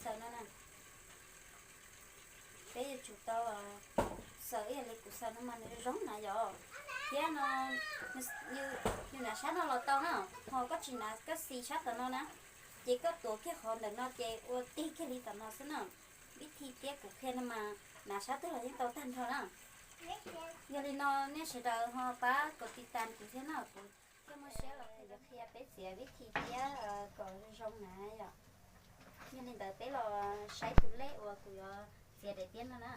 Xaws no na, peb yuav tsum tau xaws ib yam li kuv xaws no mas nws zoo na yom. Thiab no, yus hnav sab no los tau na, ho koj tsis hnav koj xis sab tom no na, ces koj tuav kiag qhov ntawm no ces ua tig kiag li tom no xwb na. Vib thi thiab kuv qhia no mas hnav sab twg los yeej tau tag nrho na. Yog li no nej sawv daws ho pab kom tiv tas kuv thiab no, kuv thiaj muaj siab los qhia peb txiav vib thi thiab kom zoo na yom. Yog li ntawd peb los saib tus lej uas kuv yuav txiav daim tiab no na.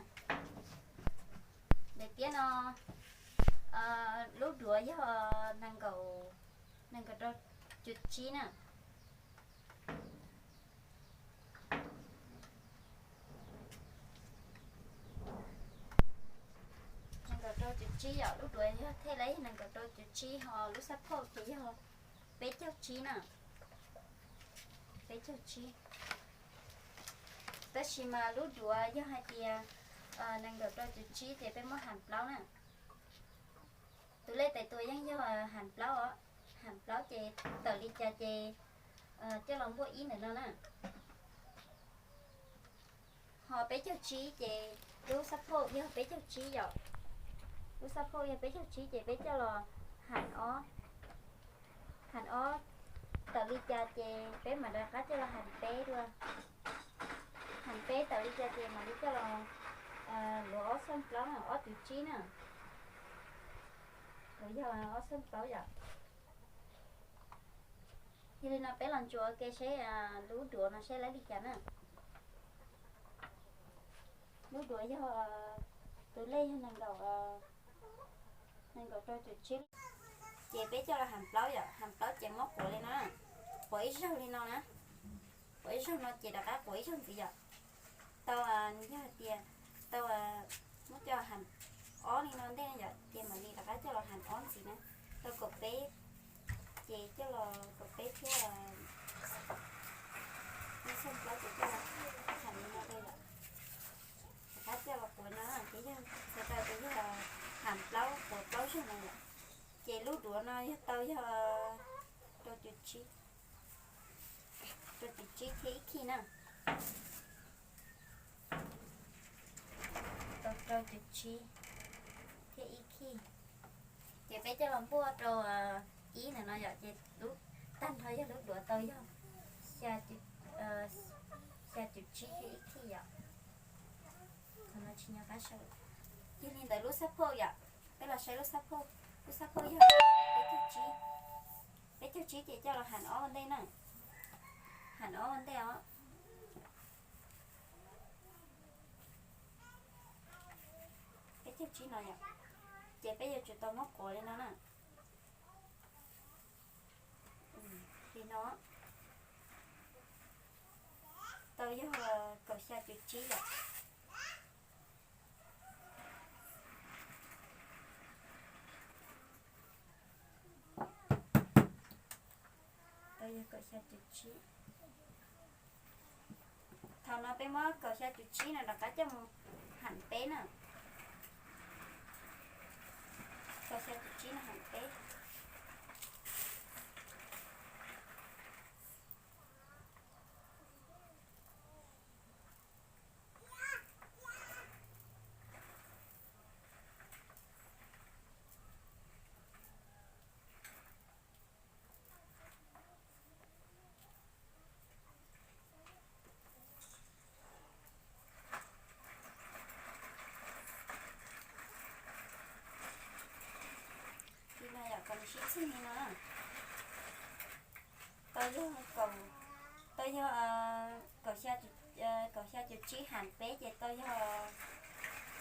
Daim tiab no lub duav yog nees nkaum, nees nkaum rau cuv tsib na. Nees nkaum rau cuv tsib yom, lub duav yog thej lawm yog nees nkaum rau cuv tsib, ho lub xab phauj ces yog peb caug tsib na. Peb caug tsib. Tab sis mas lub duav yog hais tias nees nkaum rau cuv tsib ces peb muab has plaub na. Tus lej tais tua yeej yog has plaub os. Has plaub ces tawm li cas ces coj los npuaj ib ntawm no na. Ho peb caug tsib ces lub xab phauj yog peb caug tsib yom. Lub xab phauj yog peb caug tsib ces peb coj los has ob. Has ob tawm li cas ces peb mam rov qab coj los has peb dua. Has peb tawm li cas ces mam li coj los luav ob xooj plaub na, ob cuv tsib na. Kuv yog ob xooj plaub yom. Yog li no peb los ntsuas ua ke seb lub duav no seb lawv li cas na. Lub duav yog, tus lej yog nees nkaum, nees nkaum rau cuv tsib. Ces peb coj los has plaub yom, has plaub ces muab quav li no, quav ib zaug li no na. Quav ib zaug no ces rov qab quav ib zaug ntxiv yom. Tau, yog hais tias tau, muab coj has ob li no ntej yom, ces mam li rov qab coj los has ob ntxiv na. Tau kaum peb, ces coj los kaum peb thiab ib xooj plaub ces coj los has li no rau yom. Rov qab coj los quav no ces yog, txhais tau tias yog has plaub quav plaub zaug no yom. Ces lub duav no yog tau yog rau cuv tsib, rau cuv tsib thiab ib khij na. Tau rau cuv tsib thiab ib khij. Ces peb coj los npuaj rau ib ntawm no yom, ces lub, tag nrho yog lub duav tau yog xya cuv tsib thiab ib khij yom. Qhov no tsis nco qab sau. Yog li ntawd lub xab phauj yom, peb los saib lub xab phauj. Lub xab phauj yog peb caug tsib. Peb caug tsib ces coj los has ob ua ntej na. Has ob ua ntej os. Peb caug tsib no yom, ces peb yuav tsum tau muab quav li no na. Li no, tau yog kaum xya cuv tsib yom. Tau yog kaum xya cuv tsib. Thaum no peb muab kaum xya cuv tsib no rov qab coj mus has peb na. Kaum xya cuv tsib no has peb. Li no yom, kom nws sib txheej li no. Tau yog kaum, tau yog kaum xya cuv tsib has peb ces tau yog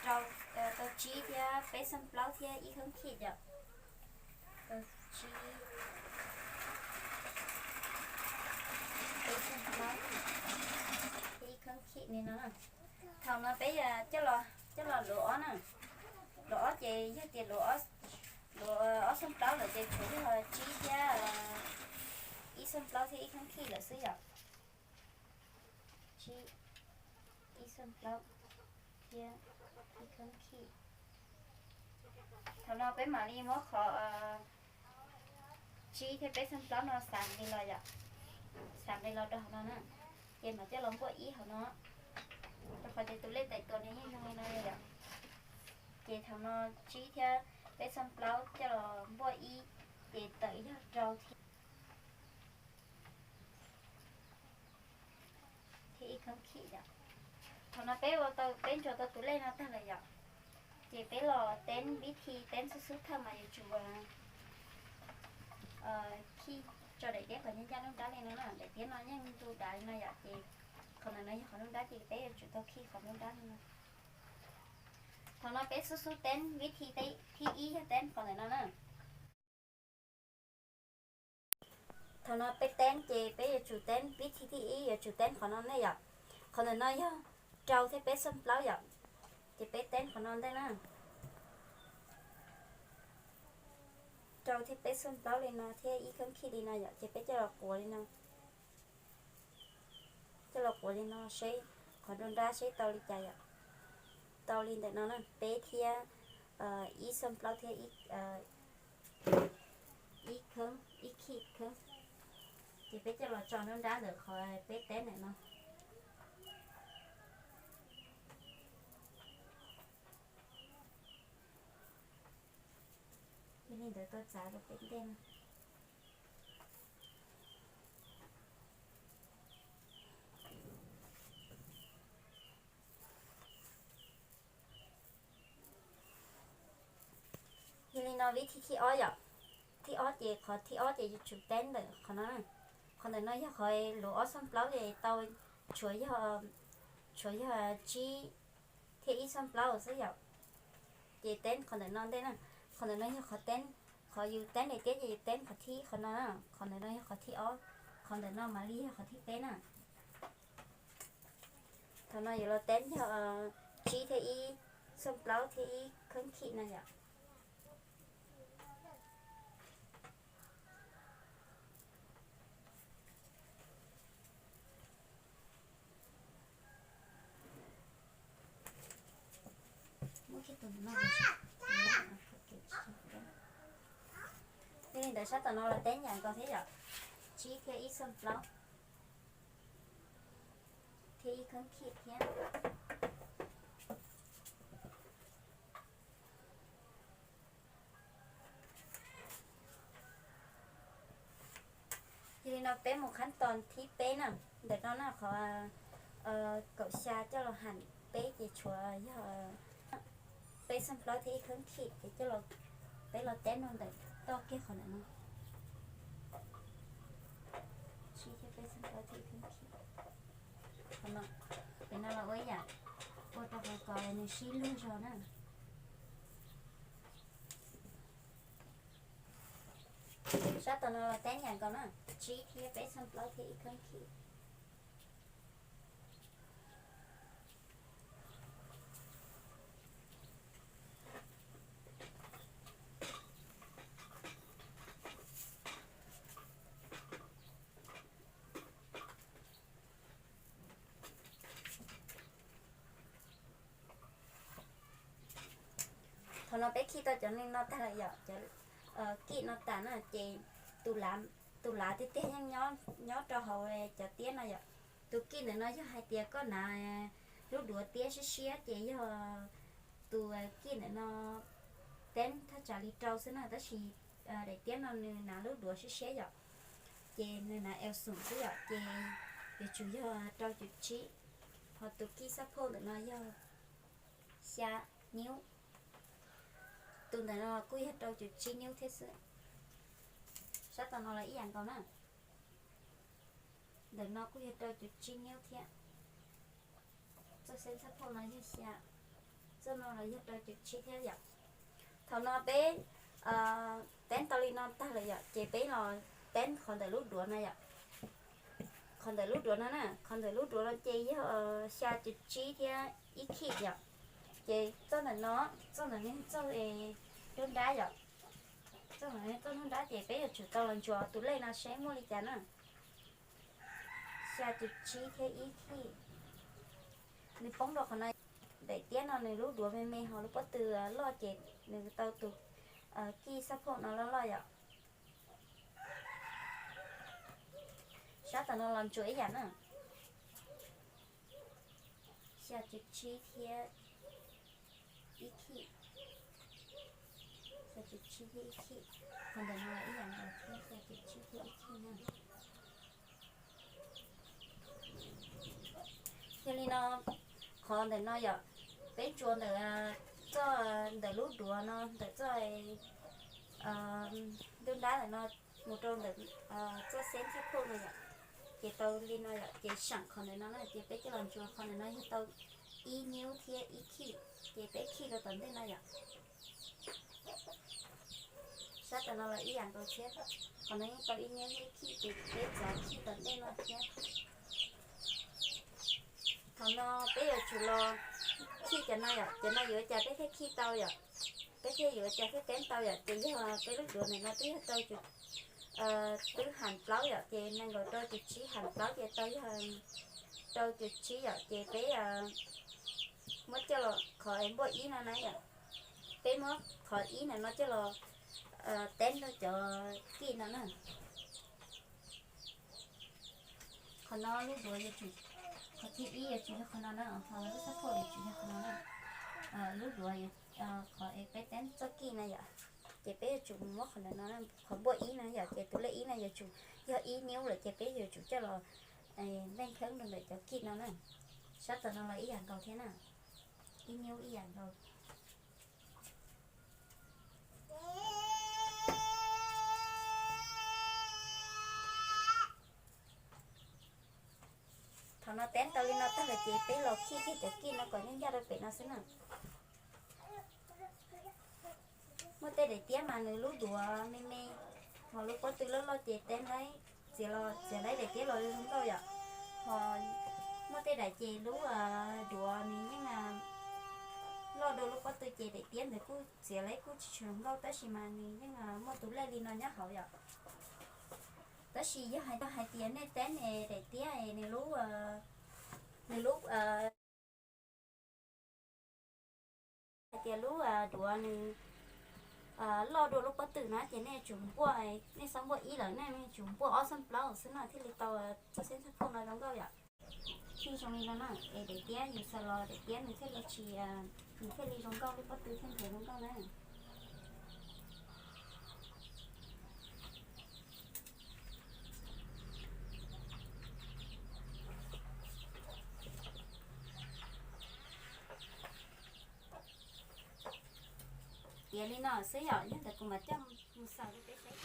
rau, tau tsib thiab peb xooj plaub thiab ib kheeb khij yom. Tau tsib, peb xooj plaub thiab ib kheeb khij li no. Thaum no peb coj los, coj los luav ob na. Luav ob ces yog tias luav, luav ob xooj plaub lawm ces tshuav yog tsib thiab ib xooj plaub thiab ib kheeb khij lawm xwb yom. Tsib, ib xooj plaub thiab ib kheeb khij. Thaum no peb mam li muab qhov tsib thiab peb xooj plaub no xav nqis los yom, xav nqis los rau hauv no na. Ces mam coj los npuaj ib hauv no, rau qhov tias tus lej tais tua nws yeej zoo li no yom. Ces thaum no tsib thiab peb xob plaub coj los npuaj ib, ces tawm yog rau thiab ib khab khib yom. Thaum no peb ua tau, peb ntsuas tau tus lej no tag lawm yom, ces peb los teb vib thi teb xub xub thawj mas yuav tsum khij tso daim tiab kom ncaj ncaj nruab nrab li no na. Daim tiab no yeej ntu dav li no yom, ces qhov ntawm no yog qhov nruab nrab ces peb yuav tsum tau khij qhov nruab nrab li no. Thaum no peb xub xub teb vib thi thib ib yog teb qhov ntawm no na. Thaum no peb teb ces peb yuav tsum teb vib thi thib ib yuav tsum teb qhov no ne yom. Qhov ntawm no yog rau thiab peb xob plaub yom, ces peb teb qhov no ntej na. Rau thiab peb xob plaub li no thiab ib khab khij li no yom, ces peb coj los quav li no. Coj los quav li no seb qhov nruab nrab seb tau li cas yom. Tau li ntawm no na, peb thiab ib xob plaub thiab ib khab, ib khij khab. Ces peb coj los tso nruab nrab ntawm qhov peb teb ntawm no. Yog li ntawd tau txav rau peb ntej no. Yog li no vib thi thib ob yom, thib ob ces qhov thib ob ces yuav tsum teb ntawm qhov no. Qhov ntawm no yog qhov luav ob xob plaub li tau, tshuav yog, tshuav yog tsib thiab ib xob plaub xwb yom. Ces teb qhov ntawm no ntej na, qhov ntawm no yog qhov teb, qhov yus teb daim tiab ces yus teb qhov thib qhov no na, qhov ntawm no yog qhov thib ob, qhov ntawm no mam li yog qhov thib peb na. Thaum no yuav los teb yog tsib thiab ib xob plaub thiab ib khab khij no yom. Yog li ntawd sab tom no los teb nyam nkaus thiab yom, tsib thiab ib xob plaub thiab ib khab khij thiab. Yog li no peb mus khab tos thib peb na, ntawm no na qhov kaum xya coj los ham peb ces tshuav yog peb xob plaub thiab ib khab khij ces coj, peb los teb no ntawm toj kiag qhov ntawm no. Tsib thiab peb xob plaub thiab ib khab khij. Qhov no, pem no los ua ib yam, ua rau qhov kom nws sib luag zog na. Sab tom no los teb nyam nkaus na, tsib thiab peb xob plaub thiab ib khab khij. Thaum no peb khij tau cov neeg no tag lawm yom, cov kij no tas na ces tus lav tiag tiag yeej nyob rau hauv cov tiab no yom. Tus kij ntawm no yog hais tias koj hnav lub duav tiab siab siab ces yog tus kij ntawm no teb thaj tsam li rau xwb na, tab sis daim tiab no nws hnav lub duav siab siab yom, ces nws hnav L xoom xwb yom, ces yuav tsum yog rau cum tsib. Ho tus kij xab phauj ntawm no yog xya niub, tus ntawm no kuj yog rau cum tsib niub thiab xwb. Sab tom no los ib yam nkaus na, ntawm no kuj yog rau cum tsib niub thiab. Txoj xeeb xab phauj no yog xya, txoj no los yog rau cum tsib thiab yom. Thaum no peb teb tau li no tag lawm yom, ces peb los teb qhov ntawm lub duav no yom. Qhov ntawm lub duav no na, qhov ntawm lub duav no ces yog xya cum tsib thiab ib khij yom. Ces txoj ntawm no, txoj ntawm no txoj nruab nrab yom. Txoj ntawm no txoj nruab nrab ces peb yuav tsum tau los ntsuas tus lej no seb muaj li cas na. Xya cum tsib thiab ib khij. Nws poob rau qhov no, daim tiab no nws lub duav me me ho lub pob tw loj ces nws tau tus kij xab phauj no loj loj yom. Sab tom no los ntsuas ib yam na. Xya caum tsib thiab ib khij, xya caum tsib thiab ib khij, qhov ntawm no ib yam nkaus thiab, xya caum tsib thiab ib khij na. Yog li no, qhov ntawm no yom, peb ntsuas ntawm txoj, ntawm lub duav no, ntawm txoj ntug nrab ntawm no mus rau ntawm txoj xeeb txhab phauj no yom, ces tau li no yom, ces seem qhov ntawm no na, ces peb coj los ntsuas qhov ntawm no yog tau ib niub thiab ib khij, ces peb khij rau tom ntej no yom. Sab tom no los ib yam nkaus thiab, qhov no yeej tau ib niub thiab ib khij, ces peb txav khij tom ntej no thiab. Thaum no peb yuav tsum los khij cov no yom, cov no yuav ua cas peb thiaj khij tau yom, peb thiaj yuav ua cas thiaj teeb tau yom, ces yog peb lub duav ntawm no twb yog rau, twb ham plaub yom, ces nees nkaum rau caum tsib ham plaub ces tau yog rau caum tsib yom, ces peb muab coj los qhov npuaj ib no na yom, peb muab qhov ib ntawm no coj los teeb rau cov kij no na. Qhov no lub duav yuav tsum, qhov thib ib yuav tsum yog qhov no na, ho lub xab phauj yuav tsum yog qhov no na. Lub duav, qhov es peb teeb txoj kij na yom, ces peb yuav tsum muab qhov ntawm no, qhov npuaj ib no yom, ces tus lej ib no yuav tsum yog ib niub lawm ces peb yuav tsum coj los npeej kheeb rau ntawm cov kij no na. Sab tom no los ib yam nkaus thiab na, ib niub ib yam nkaus. Thaum no teeb tau li no tag lawm ces peb los khij kiag cov kij no kom ncaj ncaj rau pem no xwb na. Muaj tej daim tiab mas nws lub duav me me, ho lub pob tw loj loj ces teeb laib, txiav los txiav laib daim tiab los zoo nkauj yom. Ho muaj tej daim ces lub duav nws yeej loj dua lub pob tw ces daim tiab ntawd kuj txiav laib kuj tsis tshua zoo nkauj, tab sis mas nws yeej muaj tus lej li no nyob hauv yom. Tab sis yog hais tias nej teeb es daim tiab es nws lub, nws lub hais tias lub duav nws loj dua lub pob tw na ces nej tsum npuaj, nej xob npuaj ib lawm nej tsum npuaj ob xob plaub xwb no thiaj li tau txoj xeeb txhab phauj no zoo nkauj yom. Khij zoo li no na, es daim tiab yus xaws los daim tiab nws thiaj li tsis, nws thiaj li zoo nkauj, lub pob tw thiaj nrhiav zoo nkauj na. Tiav li no xwb yom, yog ntawd kuv mam coj mus xaws rau peb saib.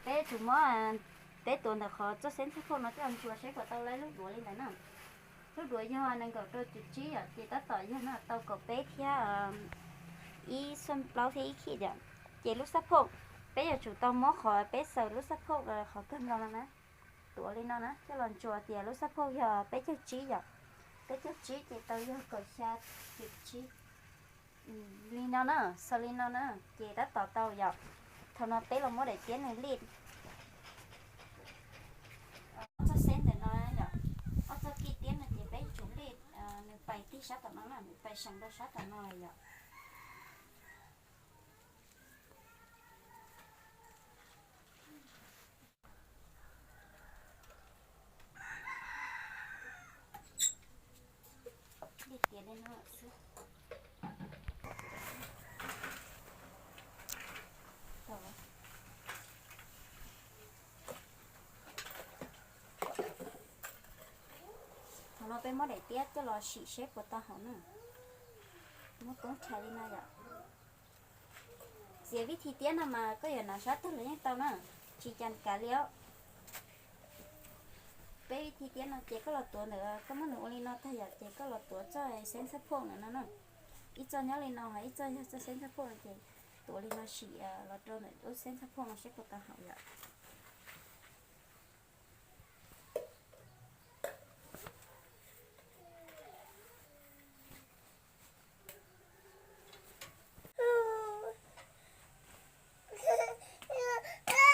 Peb tsum muab, peb tuav ntawm qhov txoj xeeb txhab phauj no coj ntsuas saib puas tau laib lub duav li ntawd na. Lub duav yog nees nkaum rau cuv tsib yom, ces tab tom yog no tau kaum peb thiab ib xuaj plaub thiab ib khij yom. Ces lub xab phauj, peb yuav tsum tau muab qhov peb xaws lub xab phauj qhov kawg nkaus no na, tuav li no na coj los ntsuas tias lub xab phauj yog peb caug tsib yom. Peb caug tsib ces tau yog kaum xya cuv tsib li no na, xaws li no na, ces tab tom tau yom. Thaum no peb los muab daim tiab nws lij ob txoj xeeb ntawm no yom, ob txoj kij tiab no ces peb tsum lij nws pais tig sab tom no na, nws pais seem rau sab tom no yom. Li tiav li no xwb. Thaum no peb muab daim tiab coj los sim seb puas tau hauv na. Muab koob rhais li no yom. Txiav vib thi tiab no mas koj yuav hnav sab twg los yeej tau na, tsis cas kav li os. Peb vib thi tiab no ces koj los tuav ntawm, koj muab nws ua li no tag yom, ces koj los tuav txoj xeeb txhab phauj ntawm no na. Ib txoj nyob li no ho ib txoj yog txoj xeeb txhab phauj no ces tuav li no sim los rau ntawm lub xeeb txhab phauj no seb puas tau hauv yom.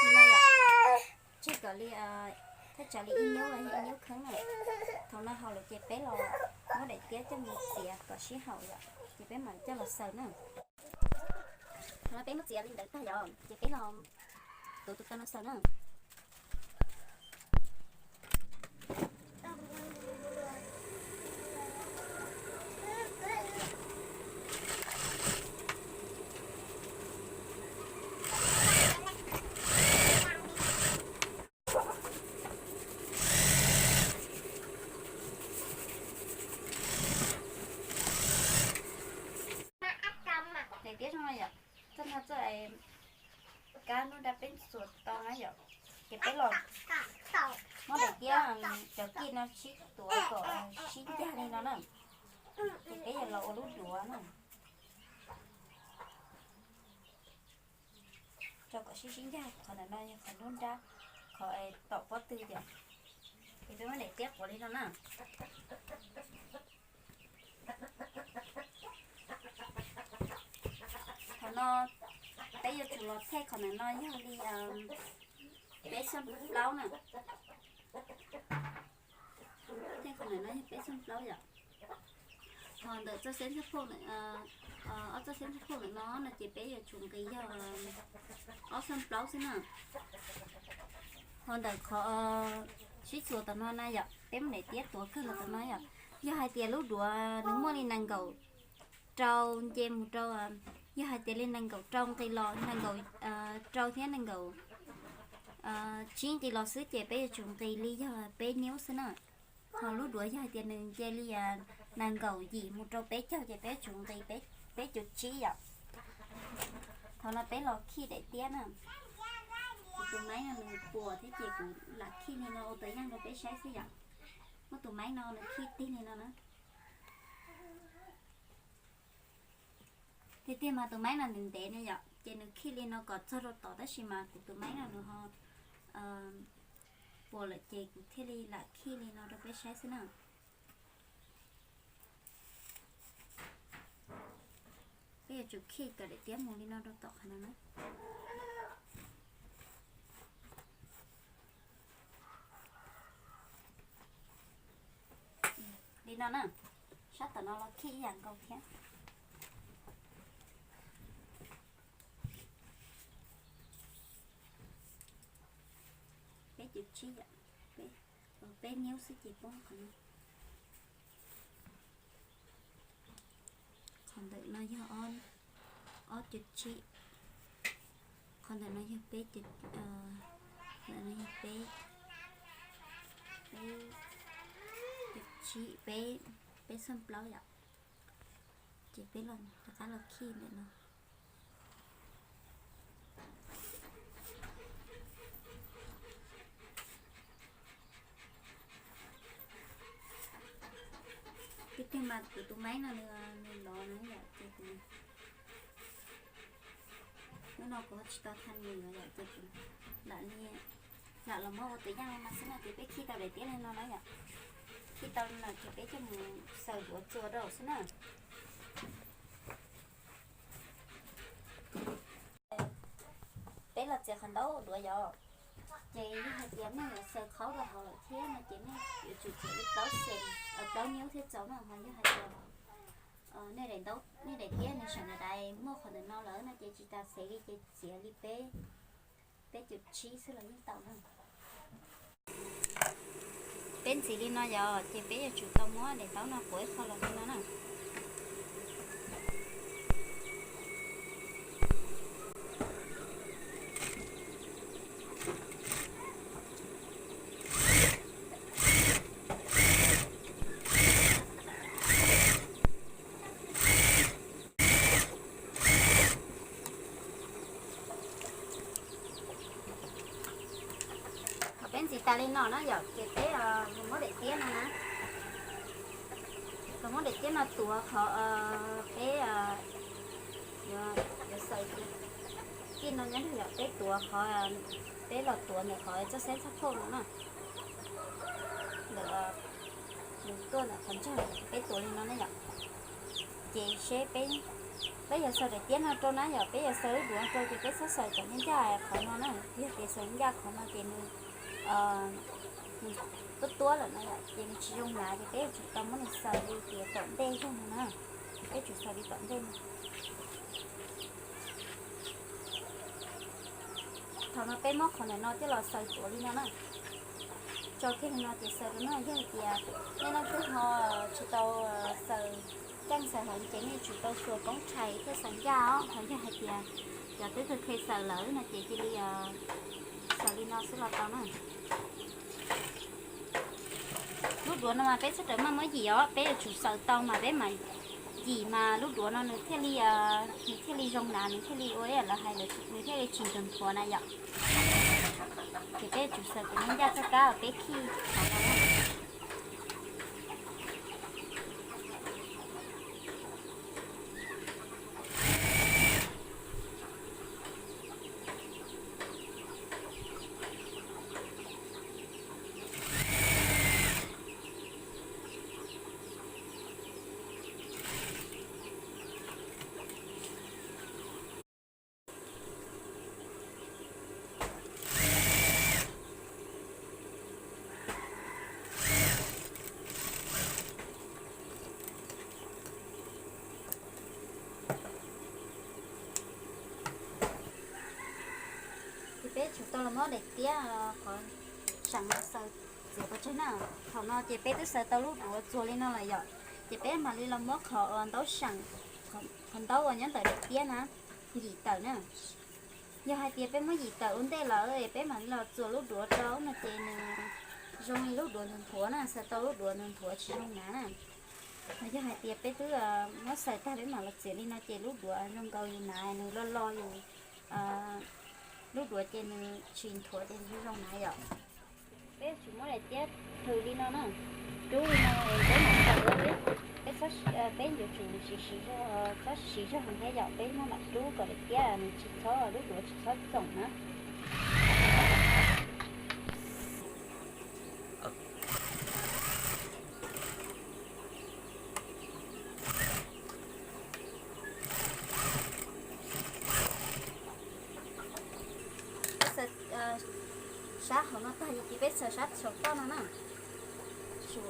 Li no Tej tsam li ib nyuag los yog ib nyuag kheeb na. Thaum no haus lawm ces peb los muab daim tiab coj mus txiav kom sib haum yom, ces peb mam coj los xaws na. Thaum no peb muab txiav li ntawd tag yom, ces peb los tuav tus taw no xaws na. Daim tiab zoo no yom, txoj no txoj kab nruab nrab peb ntxuav tau na yom, ces peb los muab daim tiab cov kij no sib tuav kom sib ncag li no na, ces peb yuav los ua lub duav na. Rau kom sib sib ncag, qhov ntawm no yog qhov nruab nrab, qhov tom pob tw yom, ces peb muab daim tiab quav li no na. Thaum no peb yuav tsum los thej qhov ntawm no yog li peb xees plaub na. Thej qhov ntawm no yog peb xees plaub yom. Ho ntawm txoj xeeb txhaj phauj, ob txoj xeeb txhaj phauj ntawm no no ces peb yuav tsum nqis yog ob xees plaub xwb na. Ho ntawm qhov sib txuas tom no na yom, peb muab daim tiab tuav kawg los tom no yom. Yog hais tias lub duav nws muaj li nees nkaum rau nce mus rau, yog hais tias li nees nkaum rau nqis los, nees nkaum rau thiab nees nkaum tsib nqis los xwb ces peb yuav tsum nqis li yog peb niub xwb na. Ho lub duav yog hais tias nws nce li nees nkaum yim mus rau peb caug ces peb yuav tsum nqis peb caug tsib yom. Thaum no peb los khij daim tiab na. Kuv tus maib no nws puas thiab ces kuv lam khij li no ua tau yaj rau peb saib xwb yom. Muab tus maib no nws khij tig li no na. Tiag tiag mas tus maib no nws ntev no yom, ces nws khij li no kom txog rau tod, tab sis mas kuv tus maib no nws ho puas lawm ces kuv thiaj li lam khij li no rau peb saib xwb na. Peb yuav tsum khij kom daim tiab mus li no rau tom qhov no na. Li no na, sab tom no los khij ib yam nkaus thiab. Peb caug tsib yom, peb niub xwb ces poob qhov no. Qhov ntawm no yog ob caug tsib, qhov ntawm no yog peb, ntawm no yog peb, peb caug tsib, peb, peb xees plaub yom. Ces peb los rov qab los khij ntawm no. Tiag tiag mas kuv tus maib no nws lov na yom, ces kuv, hnub no kuv ho tsis tau tha nws yom, ces kuv lam li, lam los muab ua tus yaj no xwb na, ces peb khij tau daim tiab li no na yom. Khij tau li no ces peb coj mus xaws duav txuas rau xwb na. Peb los txiav qhov ntaub duav yom, ces yog hais tias nej yuav xaws qhaub rau hauv lawm thiab no ces nej yuav tsum txiav li plaub xees, plaub niub thiab txaus na. Ho yog hais tias nej daim ntaub, nej daim tiab nws seem dais muaj qhov ntawm no lawm no ces tsis tas xees li ces txiav li peb, peb caug tsib xwb los yeej tau na. Peb ntxiv li no yom, ces peb yuav tsum tau muab daim ntaub no quav ib qho los li no na. Thaum peb ntxiv tas li no na yom, ces peb los muab daim tiab no na, los muab daim tiab no tuav qhov peb yuav xaws kij no nyob nrog yom, peb tuav qhov, peb los tuav ntawm qhov txoj xeeb txhaj phauj no na. Ntawm nws tuaj ntawm qhov ntsag peb tuav li no na yom. Ces seb peb, peb yuav xaws daim tiab no rau na yom, peb yuav xaws lub duav rau ces peb txhob xaws kom ncaj ncaj qhov no na, yog tias xaws ncaj qhov no ces nws, Nws tuab tuab lawm no yom, ces nws tsis zoo hnav ces peb yuav tsum tau muab nws xaws li tias tom ntej zog no na. Peb tsum xaws li tom ntej no. Thaum no peb muab qhov ntawm no coj los xaws tuav li no na. Tso kiag li no ces xaws rau na. Yog hais tias nej leej twg ho tsis tau xaws keej xaws heev ces nej tsum tau xuas koob tshais thiab xaws ncaj os. Ho yog hais tias cov twb kheev kheev xaws lawm no ces cia li xaws li no xwb los tau na. Lub duav no mas peb txhob rawm maj muab yim os, peb yuav tsum xaws tau mas peb mam yim mas lub duav no nws thiaj li, nws thiaj li zoo hnav, nws thiaj li ua ib yam lawv hais, nws thiaj li tsis ntxhov ntxhuav na yom. Ces peb yuav tsum xaws kom ncaj txoj kab uas peb khij. Ces peb tsum tau los muab daim tiab qhov seem no xaws txiav pov tseg na. Thaum no ces peb twb xaws tau lub duav txuas li no lawm yom, ces peb mam li los muab qhov ntaub seem, qhov ntaub uas nyob ntawm daim tiab na, yim tawm na. Yog hais tias peb muab yim tawm ua ntej lawm peb mam li los txuas lub duav rau no ces nws zoo li lub duav ntxhov ntxhuav na, xaws tau lub duav ntxhov ntxhuav tsis zoo hnav na. Yog hais tias peb twb muab xaws tag peb mam los txiav li no ces lub duav zoo nkaus yus hnav nws lo lo yus lub duav ces nws tsis ntxhov ces nws zoo hnav yom. Peb yuav tsum muab daim tiab plhws li no na, rub li no es peb mam xaws ua li. Peb, peb yuav tsum siv siv zog, txhob siv zog heev thiab yom, peb maj mam rub kom daim tiab nws tsis txhob, lub duav tsis txhob txoom na. Peb xaws sab hauv no tag ces peb xaws sab saum toj no na. Saum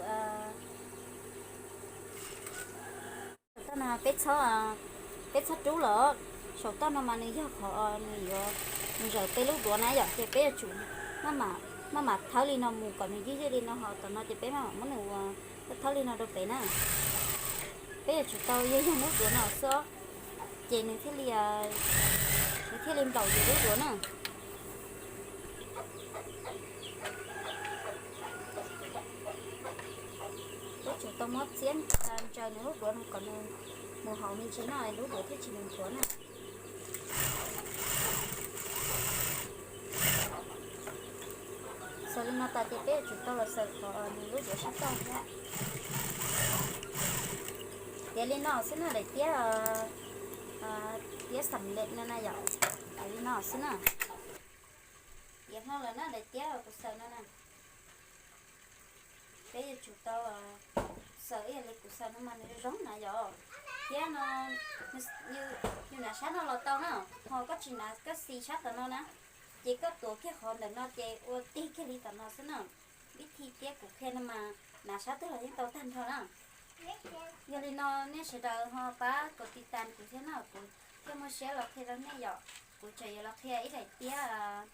toj no peb txhob, peb txhob rub los, saum toj no mas nws yog qhov nws yuav, nws zawm peb lub duav na yom, ces peb yuav tsum maj mam thawb li no mus kom nws ywj ywj li no, ho tom no ces peb maj mam muab nws ua thawb li no rau pem na. Peb yuav tsum tau yog yog lub duav no xwb, ces nws thiaj li, nws thiaj li nplaum yus lub duav na. Peb tsum tau muab txiab ntsaws nws lub duav no kom nws mus hauv me ntsis no lub duav thiaj tsis ntxhov na. Xaws li no tas ces peb yuav tsum tau los xaws qhov nws lub duav sab toj thiab. Tiav li no xwb na daim tiab, tiab xam lem no na yom. Tiav li no xwb na. Tiav hlo lawm na daim tiab kuv xaws no na. Peb yuav tsum tau xaws ib yam li kuv xaws no mas nws zoo na yom. Thiab no yus hnav sab no los tau na, ho koj tsis hnav koj xis sab tom no na, ces koj tuav kiag qhov ntawm no ces ua tig kiag li tom no xwb na. Vib thi tiab kuv qhia no mas hnav sab twg los yeej tau tag nrho na. Yog li no nej sawv daws ho pab kom tiv tas kuv thiab na, kuv thiaj muaj siab los qhia rau nej yom. Kuv tseem yuav los qhia ib daim tiab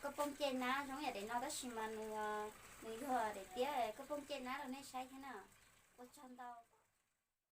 koj pooj cej nab zoo yam daim no tab sis mas nws, nws yog daim tiab koj pooj cej nab rau nej saib thiab na. Ua tsaug ntau.